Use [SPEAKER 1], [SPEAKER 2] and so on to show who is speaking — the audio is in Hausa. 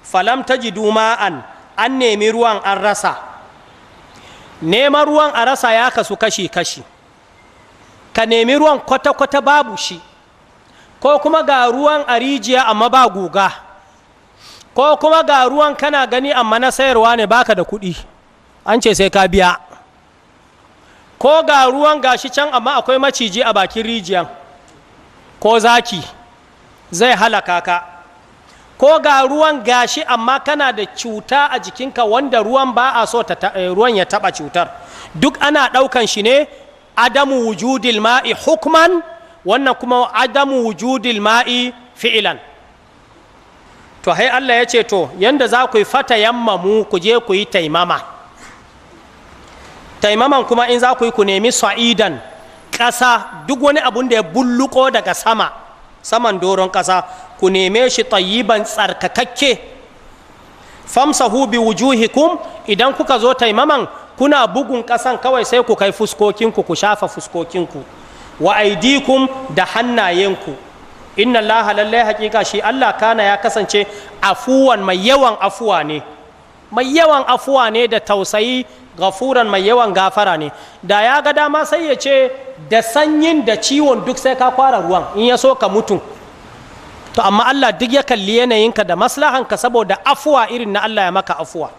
[SPEAKER 1] Falam tajidu ma'an, an nemi ruwan an rasa. Neman ruwan a rasa ya kasu kashi-kashi. Ka nemi ruwan kwata-kwata babu shi, ko kuma ga ruwan a rijiya amma ba guga, ko kuma ga ruwan kana gani amma na sayarwa ne, baka da kuɗi, an ce sai ka biya, ko ga ruwan gashi can amma akwai maciji a bakin rijiyan ko zaki zai halaka ka, ko ga ruwan gashi amma kana da cuta a jikinka wanda ruwan ba a so ruwan ya taba cutar. Duk ana ɗaukan shi ne adamu wujudil ma'i hukman, wannan kuma adamu wujudil ma'i fi'ilan. To hai Allah ya ce, to yanda za ku yi, fata yammamu, ku je ku yi taimama. Taimaman kuma in za ku yi, ku nemi sa'idan, ƙasa, duk wani abun da ya bulluko daga sama, saman doron ƙasa, ku neme shi tayyiban, tsarkakakke. Famsahu bi wujuhikum, idan kuka zo taimaman kuna bugun ƙasan kawai sai ku kai fuskokinku, ku shafa fuskokinku, wa aidikum, da hannayenku. Inna Allaha, lallai hakika shi Allah, kana, ya kasance, afuwan, mai yawan afuwa ne, mai yawan afuwa ne da tausayi, gafuran, mai yawan gafara ne. Da ya ga dama sai ya ce da sanyin da ciwon duk sai ka kwara ruwan, in ya so ka mutu. To amma Allah duk ya kalli yanayinka da maslahanka, saboda afuwa irin na Allah ya maka afuwa.